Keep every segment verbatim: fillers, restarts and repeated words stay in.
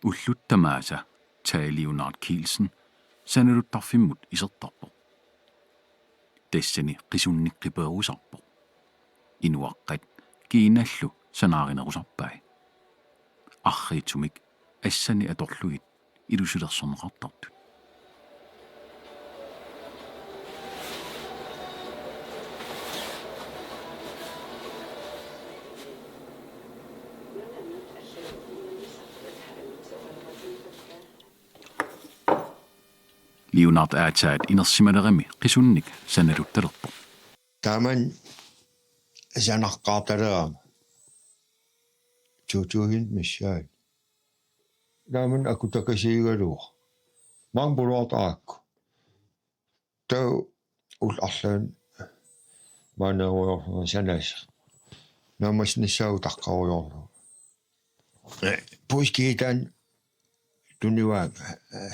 Ullut tamaasa Tage Leonhard Kielsen sanaluttarfimmut isertarpoq. Tassani qisunnik qiperusarpoq. Inuaqqat kiinallu sanaarinerusarpai. Arriitsumik assani atorlugit ilusilersorneqartartut. Leonhard aatsaat inersimalerami qisunnik sanaluttalerpoq. Taamani sanaqqaartalerama. To tusind missaani. Taamani akutakasiigaluaq. Maanga pulaartarakku. Taava ullut arlaanni maaneerujoorlunga sanaseq. Naammassinissaa utaqqerujoorlugu. Puiskii taanna tunivaanga.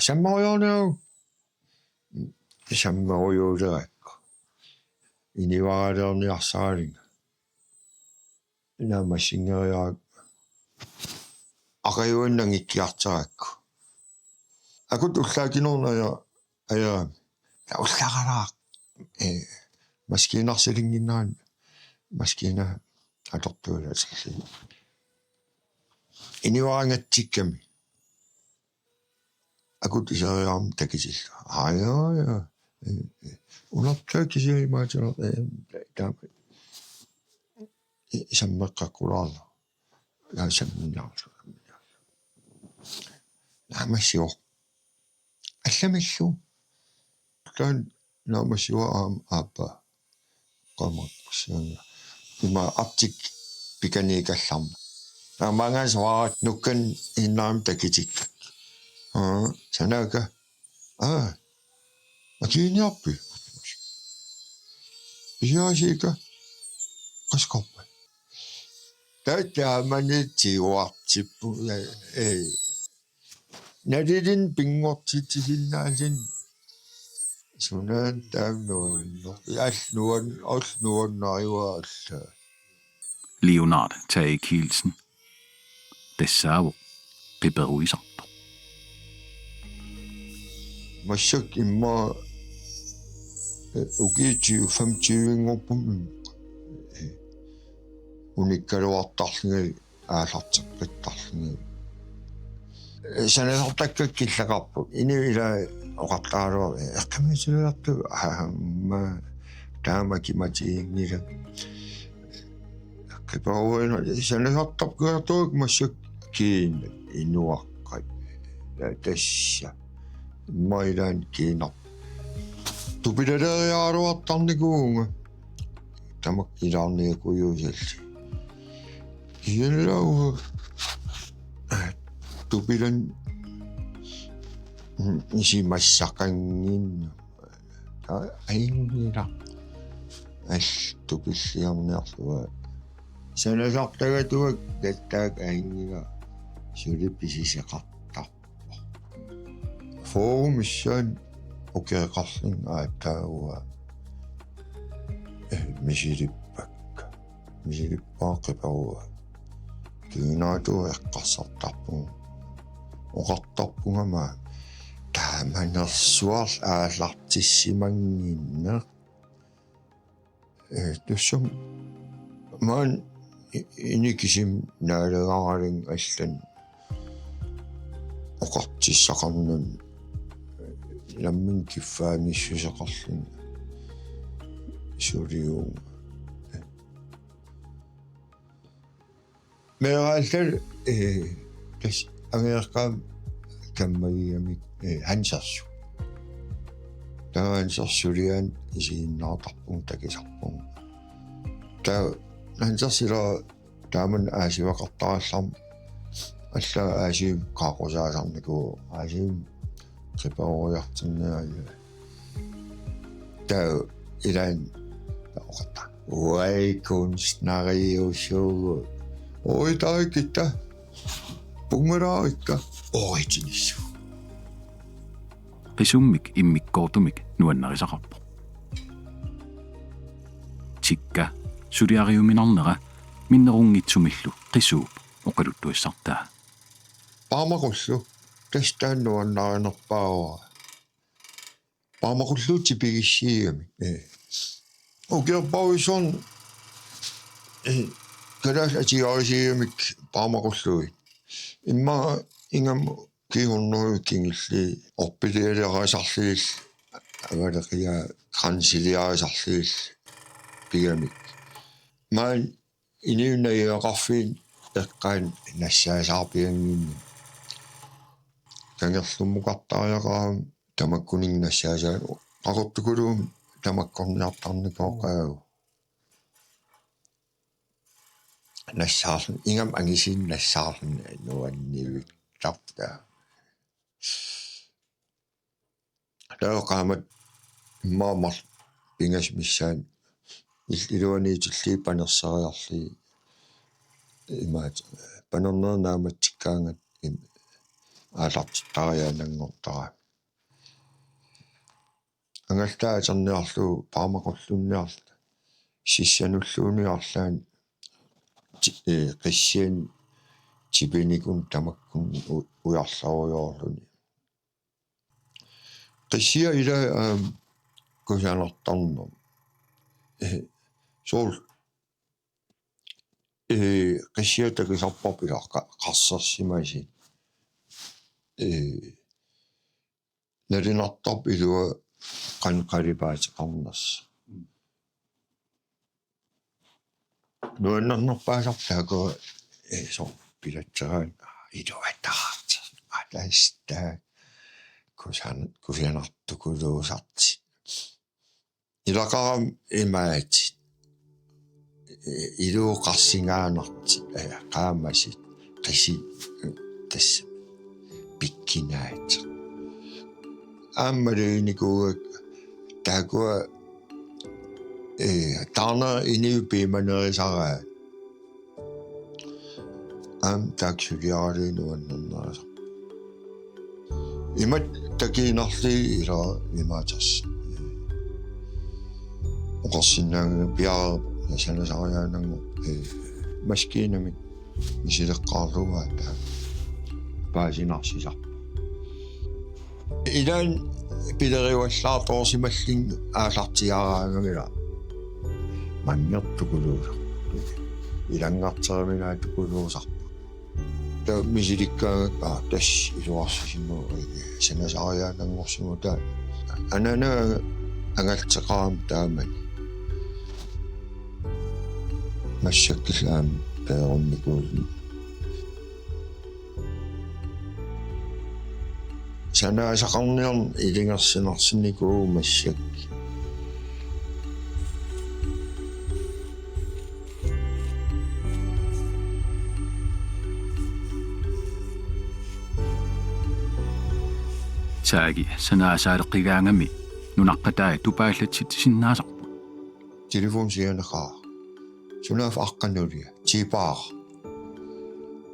Sammerujoorniaruk. Sammerujuulerakku. Inivaralerniarsaralinga. Naammassinngereerakku. Aqaguani nangikkiartorakku. Akut ullaakinerneq aja-, ajarami. Taava ullaaralaaq. Ee, maskiinarsilinginnaani. Maskiina atortuulaasillin. Inivarangatsikkami. Akut iseriarami takitillugu. Aa, ja, ja. Ee, ee. Unartaa kisianni imaatinar, ee, taama. Ee, sammeqqakkulaarlugu. Ja, samminnaarlugu. Naammassivoq. Allamillu. Taanna naammassivoq aamma aappaa. Qamakkusianga. Ima Arctic pikaniikallarma. Naammaangaansoraat nukkan innarami takitikkakka. Aa, sanaakka. Aa. Akiiniarpi? Pisiarisiikka? Qaskorpa? Taava taamani tiguartippunga, ee. Nalilinnut pinngortitsisinnaalluni. Sunaana taama nuanneq. Alluan, alluannarivaalla. Leonhard Tage Kielsen. Tassaavoq qiperuisartoq. Massakkut immaqa, ee, ukiut femogtyve-nngorput immaqa. Ee, unikkaluartarlunga aallarteqqittarlunga. Ee, sanasartakkakka killeqarput. Inuit ilaat oqartaraluarput, ee, eqqaamasalerlugu, aamma taama kimatiginngilanga. Qiperuineq sanasartaqqiartugut massakkut kiinat, inuaqqat. Tassa. Immaqa ilaanni kiinarput. Tupilaleeriaraluartarnikuuvunga. Tamakku ilaarniakujuusallit. Kisianni ilaa uanga, ee, tupilanni, mm, isimassaqannginnama. Taava ajunngilaq. Allat tupilliarniarlunga. Sanasartagatuakka taakku ajunngilaq. Suli pisiseqartarpoq. Fyrre missaani ukeeqarlunga aatsaat uanga, ee, misilippakka. Misilippara qiperugaa. Kiinaatut eqqarsartarpunga. Oqartarpunga maani. Taamanersuarlu aallartissimannginneq. Ee, tassami maani i-, inuit kisimik naalagaralugu allani oqartissaqarnani nammineq kiffaanissuseqarluni suliuvunga. Meeraallalu, ee, tassa angajoqqaami kammagigamikku, ee, Hansersuk. Taava Hansersuliaani isiginnaartarpunga, takusarpunga. Taava Hansersilaa taamani aasiveqartarallarmat, allaat aasiit qaaqqusaasarnikuuvoq, aasiit qiperuiartinniarlugit. Taava ilaanni oqartarpoq: Uai, kunstneriusugut. Oi, taakkitta. Punngalaarikka. Oi, tinissu. Qisummik immikkoortumik nuannarisaqarpoq. Tikka suliariuminarnera minnerunngitsumillu qisuup oqaluttuassartaa. Paamaqullu, tassa taanna nuannarinerpaavara. Paamaqullu tipigissiigami. Ee. Ukiorpassuarni, ee, kalaallit atugarisigamik paamaqulluit. Immaqa ingammik kingornerigut kingulliit orpilialiarisarlugit avaleqiga kransiliarisarlugit pigamik. Maani inuit najugaqarfiit eqqaani nassaasaarpiannginnami. Kangerlummukartariaqarami tamakkuninnga nassaasaa-, Qaqortukuluup tamakkorniartarnikooqaagut. Nassaarluni, ingammik angisuunik nassaarluni nuanniittarput. Taava qaammat immaqa marluk pingasut missaanni il-, iluaniitillugit panerseriarlugit imaattoq panernerit naammatsikkaangatta im-, aallartittariaannanngortarami. Angaltaa atorniarlugu paamaqulluunniarluta sissanulluunniit arlaanni ti-, ee, qissiani tipinikunik tamakkununnga u-, ujarlerujoorluni. Qissiap ilai aamma kusanartarneq. Ee, soorlu, ee, qissiat takusarpavut ilaa qa-, qarsersimasut. Ee, nalunartarpoq ilua qanoq qalipaateqarnersoq. Nuannernerpaasarpoq taakku, ee, soorlu pilatseraanni, aa, iluataartoq, atastaa, kusan-, kusanartukuluusartoq. Ilaqarami imaattut, ee, iluu qarsingaanartoq, ee, qaammatit, qisut, ee, tassa pikkunaasoq. Aamma maluginikuugakku taakkua, ee, taarnera inuit piumanerisaraat. Aamma taakku suliaralugu nuannernerusarput. Imatut takuinnarlugit ilaa imaattoq. Oqarsinnaanngilaq piareerpoq sanasariaannanngorpoq, ee, maskiinamik misileqqaarlugu aatsaat paasinarsisarpoq. Ilaanni pilerivallaartoorsimallunga aallartiaraangami ilaa manngertukuluusarput. Ilanngarteruminaattukuluusarput. Taava misilikkaangakku, aa, tassa iluarsisimavoq, ee, sanasariaannanngorsimavoq taava. Anaanaga angalteqarami taamani. Massakkut aamma peerunnikuulluni. Sanaasaqarniarneq ilungersunarsinnikuuvoq massakkut. Taagi sanaasaaleqqigaangami nunaqqatai tupaallatsitsisinnaasarput. Telefoni sianeqaaq. Sunaaffa aqqanulia, tipaaq.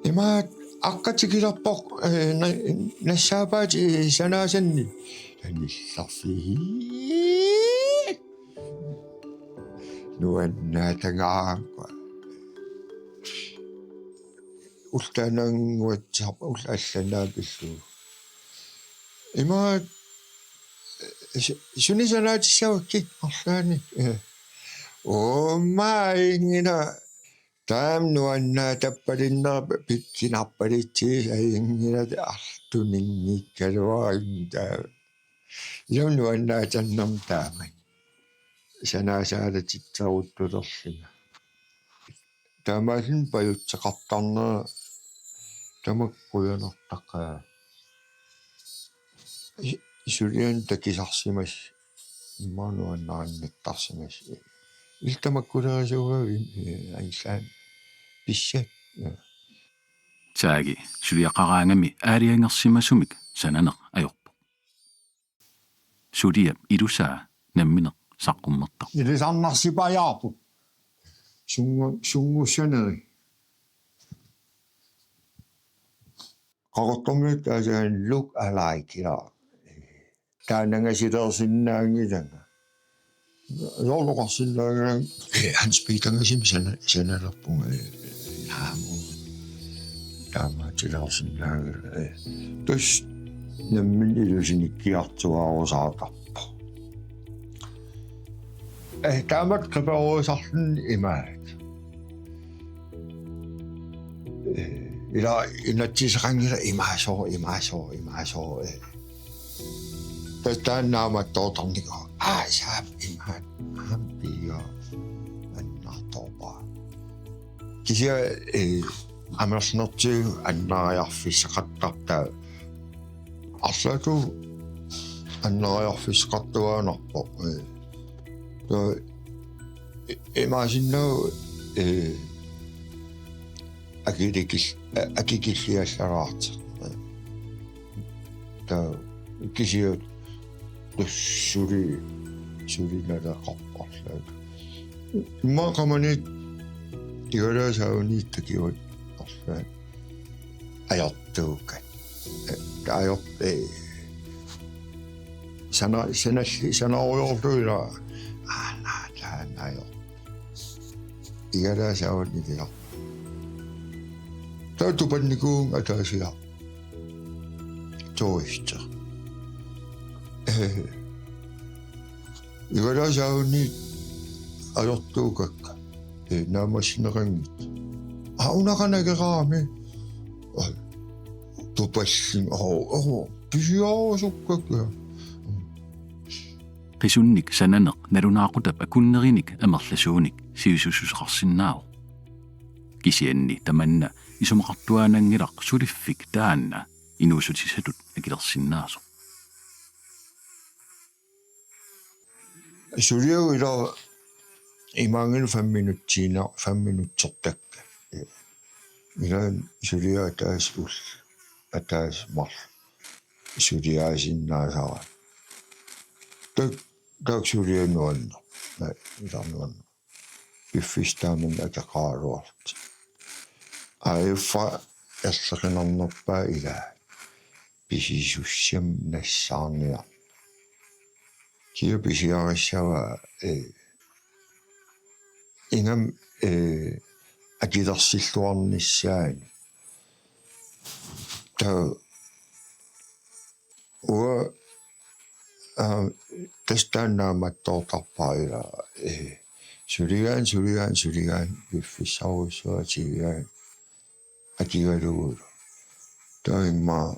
Imaattoq aqqat tikilerpoq, ee, na-, nassaapaat, ee, sanaasanni. Sanillarfii. Nuannaatangaarakku. Ullut taanna uatsiarput, ullut allannaat pillugu. Imaattoq, ee, su-, sunik sanaatissavakkit arlaannik? Ee. Uumma ajunngilaq, taama nuannaatappalunnera pikkunarpalutsigit ajunngilaq, arlaat tuninngikkaluarlunga taava. Ilumut nuannaatannermut taamani. Sanaasaaleqqittuttulerlunga. Taamaalluni pajutseqartarnera tamakku qujanartaqaaq. I-, sulianik takusarsimasut, immaqa nuannarinnittarsimasut. Illit tamakkulerisuugavit, ee, aillaan pissat. Ee. Taagi suliaqaraangami aalajangersimasumik sananeq ajorpoq. Suliap ilusaa nammineq saqqummertarpoq. Ilisarnarsipajaarpoq. Sunngu-, sunngussaneri. Qaqortormiut taasaanni look alike ilaa. Taanna angasilersinnaanngilanga. Soorlu oqarsinnaanngilanga, ee, Hans Peter Ngasimi sana-, sanalerpunga, ee, naamuu. Taamaatilaarsinnaanngilaq. Tassa nammineq ilusinikkiartuaarusaartarpoq. Ee, taamatut qiperusarluni imaat. Ee, ila inatsiseqanngilaq imaasooq, imaasooq, imaasooq, ee. Tassa taanna aamma attoortarnikuuvoq. Aa, saap imaat, aamma piiaa, annaartorpaa. Kisianni, ee, amerlanertigut annaariarfissaqartartoq. Arlaatigut annaariarfissaqartuaannarpoq. Ee. Taava i-, imaassinnaavoq, ee, akilikil-, a-, akikilliallaraartoq. Taava kisianni tassa suli, suli naleqarpoq arlaat. Immaqa qamani igalaap saavani takuat arlaat ajortuukkat. Ee, ajor-, ee, sana-, sanalli-, sanarujoorlugu ila. Aa, naa, taanna ajor-. Igalaap saavani ila. Taava tupannikuuvunga ataasiarlunga. Turisti. Ee, igalaap saavani ajortuukakka. Ee, naammassineqanngitsoq. Aa, una qanoq akeqarami. Aa, tupallunga. Oo, oo, pisiarusukkakka. Qisunnik sananeq nalunaaqutap akunnerinik amerlasuunik sivisussuseqarsinnaavoq. Kisianni tamanna isumaqartuaannanngilaq suliffik taanna inuussutissatut akilersinnaasoq. Suliaq ila imaanngilaq fem minutsiina-, fem minutsertakka. Ila suliaq ataaseq ul-, ataaseq marluk. Suliaasinnaasara. Tak-, taakku suliaq nuanneq. Naa, ila nuanneq. Piffissaq taamani akeqaraluarlutik. Aiffa erseqinarnerpaaq ila. Pisisussamik nassaarniarneq. Kia pisiarissavaa, ee, ingammik, ee, akilersilluarnissaanut. Taava uanga, aa, tassa taanna aamma attoortarpara ila, ee, suligaanni, suligaanni, suligaanni, piffissarujussuaq tigigaanni akigalugulu. Taava immaqa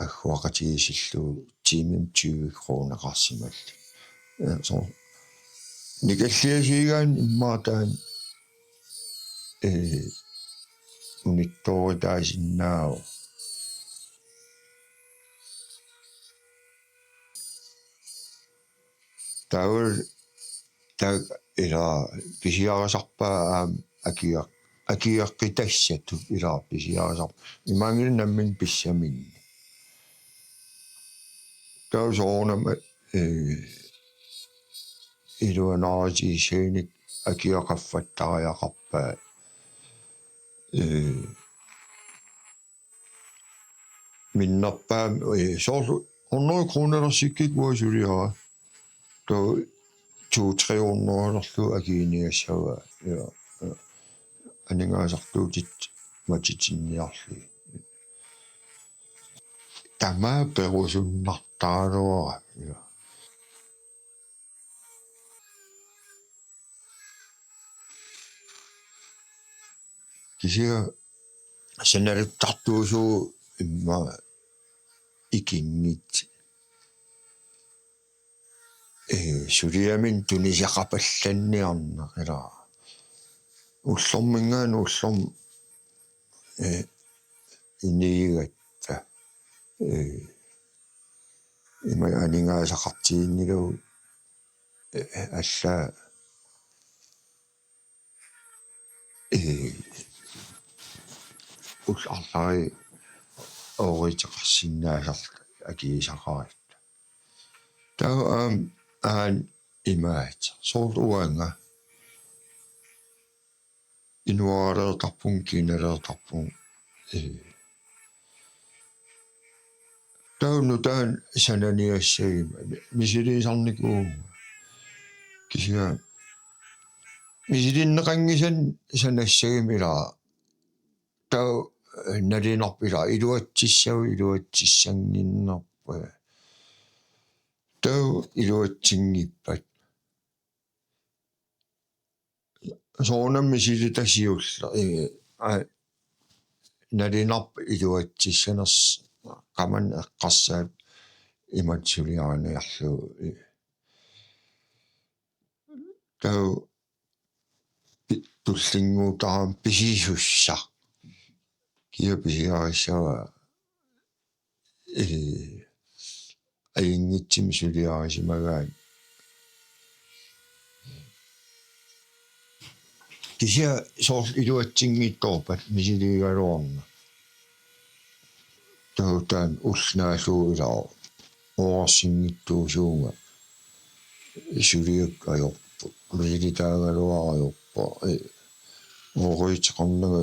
agguaqatigiissillugu tiimimik tyve kroneqarsimallugu. Ee, soorlu nikalliasiigaanni immaqa taanna, ee, unittooritaasinnaavoq. Taava taakku ila pisiarisarpaat aamma akiaq-, akiaqqitassatut ila pisiarisarpaat. Imaanngilaq nammineq pissaminnik. Taava soorunami, ee, iluanaarutigissagunik akiaqaffattariaqarpaat. Ee, minnerpaamik, ee, soorlu hundrede kronelersikkikka uanga suliara. Taava to tre hundredelerlugu akiiniassavaa. Ja, ja. Aningaasartuutit matitinniarlugit. Tamaat perusunnartaraluara. Ja. Kisianni sanaluttartuusugut immaqa ikinngitsut. Ee, suliaminnut tunisaqapallanniarneq ila. Ullorminngaanniit ullormut, ee, inigigatta. Ee, ima aningaasaqartiginnilugu, ee, allaat, ee, ullut arlallit ooriteqarsinnaasarluta akigisaqaratta. Taava aamma aana imaat. Soorlu uanga inuaraleertarpunga, kinaleertarpunga. Ee. Taava nutaamik sananiassaguma, mi-, misiliisarnikuuvunga. Kisianni misilinneqanngisannik sanassaguma ila. Taava nalinarpoq ilaa iluatsissavut iluatsissannginnerput. Taava iluatsinngippat. Soorunami misilittasiulla, ee, aa, nalinarpoq iluatsissanersoq qamani eqqarsaat imatut suliariniarlugu, ee. Taava pi-, tullinnguutaq aamma pisisussaq. Kia pisiarissavaa, ee, ajunngitsumik suliarisimagaanni. Kisianni soorlu iluatsinngitsoorpat misiliigaluarnani. Taava taanna ulloq naallugu ilaa oorsinngitsuusuunga. Suliakka ajorpoq. Misilitaagaluara ajorpoq. Ee, ooriuteqarnanga,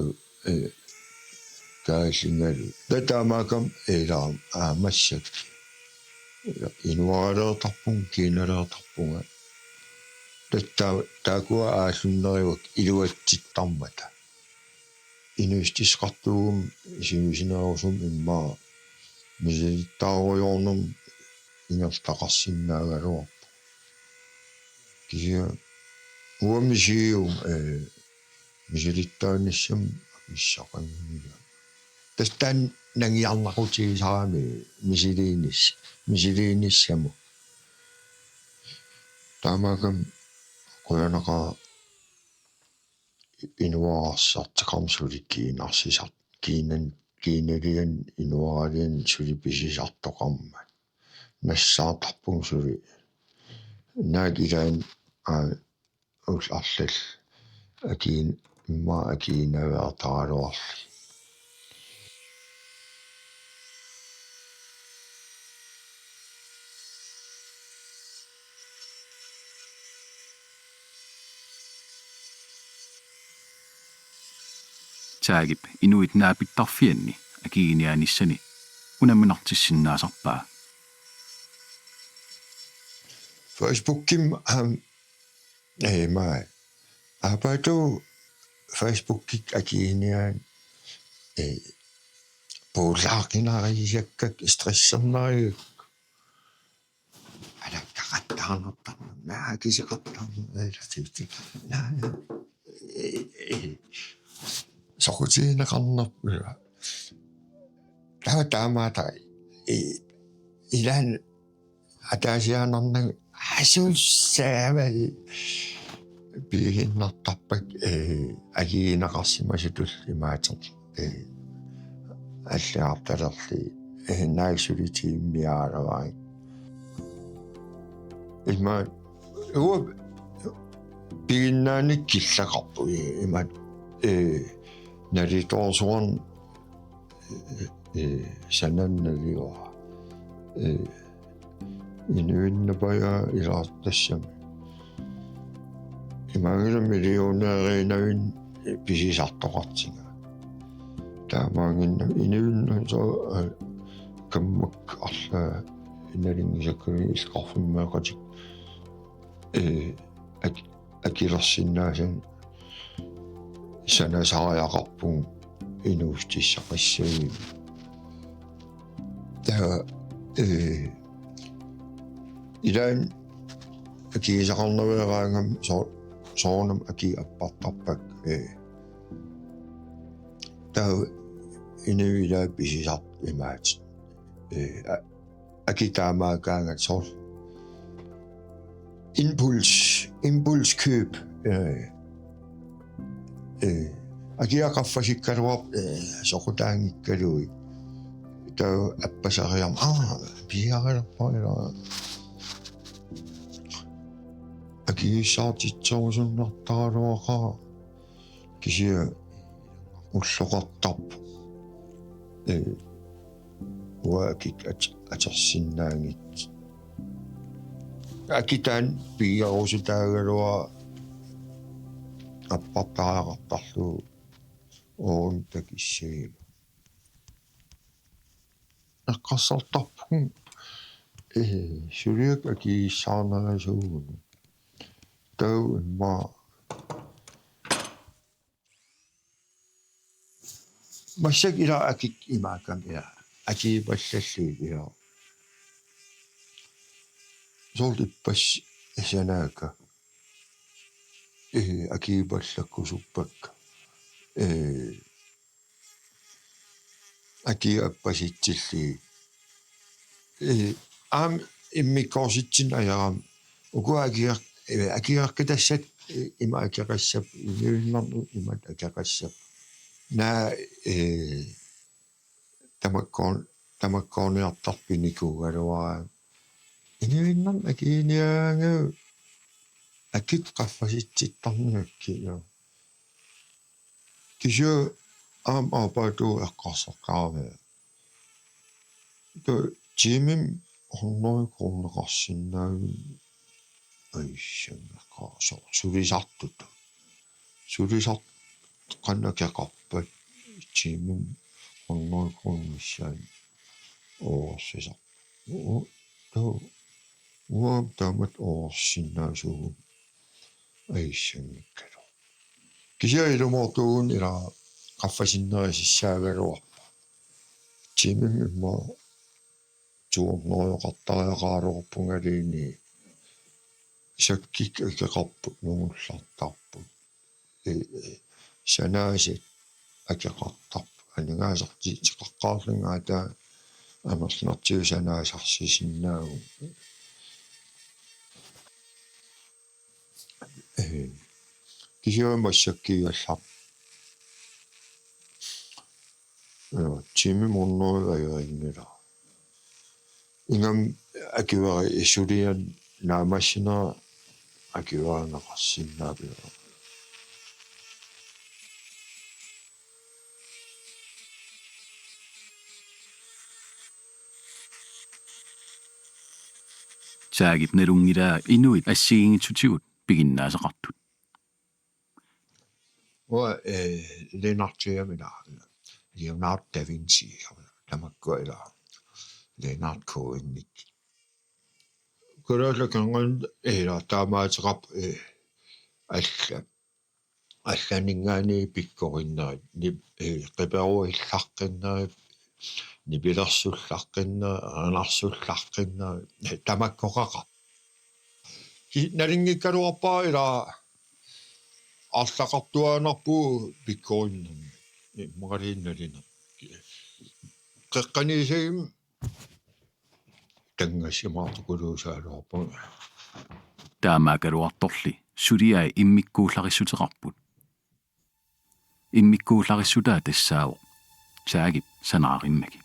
ee, kaallingalu. Taava taamaakkami ilaa, aa, massakkut. Inuaraleertarpunga, kiinaleertarpunga. Taava taa-, taakkua aallunnerivakkit iluatsittarmata. Inuussutissaqartuuguma sivisunerusumik immaqa misilittaarujoornermik ingerlataqarsinnaagaluarpoq. Kisianni uanga misigiuma, ee, misilittaanissamut akissaqanngilanga. Tassa taanna nangiarnaqutigisarami misiliinis-, misiliinissamut. Taamaakkami qujanaqaaq inuagarsiartoqarmat suli kiinarsisar-, kiinan-, kiinaliani inuaraliani suli pisisartoqarmat. Nassaartarpunga suli. Naak ilaanni, aa, ullut arlallit akiin-, immaqa akiinnaveertaraluarlugit. Taagip inuit naapittarfianni akiiniaanissani unamminartissinnaasarpaa. Facebookimi, aam, ee, ima, aappaattut Facebookikkut akiiniaanni, ee, puullaaqqinarisakkakku stressernarigakku. Alakkaqattaarnartarneq, naa, kiseqattaarneq, ee, sifti. Naa, ee, ee, soqutigineqarnerput. Taava taamaattoq, ee, ilaanni ataasiaannarnagu asussaavat piiginnartarpakka, ee, akigineqarsimasutullu imaattoq, ee, allagartalerlugit, ee, naak suli tiimmiaraleraangat. Ima uanga piginnaanikkut killaqarpoq, ee, ima, ee, nalitoorusuarnik, ee, ee, sanannaviuara. Ee, inuinnapajaa ilaartassami. Imaanngilaq millionæriinnavinni pisisartoqartigaa. Taamaannginnami inuinnaq soo, aa, kammakka arlaat nalunngisakkaluarlugit illoqarfimmeeqatikka. Ee, ak-, akilersinnaasannik sanasariaqarpugut inuussutissaqassagutta. Taava, ee, ilaanni akigisaqarnaveeraangama soo-, soorunami akii appartarpakka, ee. Taava inuit ilaat pisisartut imaattoq. Ee, a-, akit taamaakkaangatta soorlu. Impuls, impulskøb, ee, ee, akia qaffasikkaluarpat, ee, soqutaanngikkaluit. Taava appaseriarmat, aa, piareerpara ilaa. Akigissaartitserusunnartaraluaqaaq. Kisianni ulloqartarpoq. Ee, uanga akit at-, atorsinnaanngitsoq. Akit taanna piiarusutaagaluara appartariaqartarlugu uagut takissaguma. Eqqarsartarpugut, ee, suliakka akigissaarnerisuuguni. Taava immaqa Massakkut ila akik imaakkami ila. Akiipallallugit ila. Soorlu ippassaq sanaakka. Ee, akiipallakkusuppakka. Ee, akii appasitsillugit. Ee, aamma immikkoortitsinneq ajorami. Uku akiar-, ee, akiarkitassat, ee, ima akeqassappat, inuinnarnut imatut akeqassappat. Naak, ee, tamakkoor-, tamakkoorniartarpinikuugaluarami. Inuinnarni akiiniaraangakkit akit qaffasitsittarnerugakkit. Kisianni aamma aappaattut eqqarsaqqaarami. Taava tiimimi hundrede kroneqarsinnaavit aissanngikkaluarpoq, sulisartut. Sulisartut qanoq akeqarpat tiimimi hundrede kroner missaani oorsisarput. U-, taava uanga taamatut oorsinnaasuuguma aissanngikkaluarpoq. Kisianni ilumoortuuguni ila qaffasinnerusussaagaluarpoq. Tiimimi immaqa to hundredeqartariaqaraluarpungaluunniit, sakkik akeqarput nungullartarput. Ee, sanaasat akeqartarput. Aningaasartuuteqaqqaarlunga taava amerlanertigut sanaasarsisinnaagama. Ee, kisianni massakkuugallarpoq. Ee, tiimimi hundrede ajorinngilara. Ingammik akueri suliani naammassinera akuerineqarsinnaapput. Taagip nalunngilaa inuit assigiinngitsutigut piginnaasaqartut. Uanga, ee, Leonardo, ila, Leonardo da Vinci, tamakkua ila, Leonardo Cohen-imik. Kalaallit Kangaanni ila taamaateqarpoq, ee, alla-, allaninngaanniit pikkorinnerit, ni-, ee, qiperuillaqqinnerit, nipilersullaqqinnerit, erinarsullaqqinnerit, ee, tamakkoqaqarpoq. Ki-, nalunngikkaluarpara ila arlaqartuaannarpugut pikkorinnermi. Immaqaluunniit naluneq. Qeqqaniisagimmi tanngassimaartukuluusaraluarpunga. Taamaakkaluartorli suliai immikkuullarissutaat tassaavoq Taagip sanaarimmagu.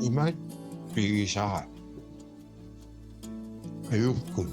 Imaat pigisara. Ajukkut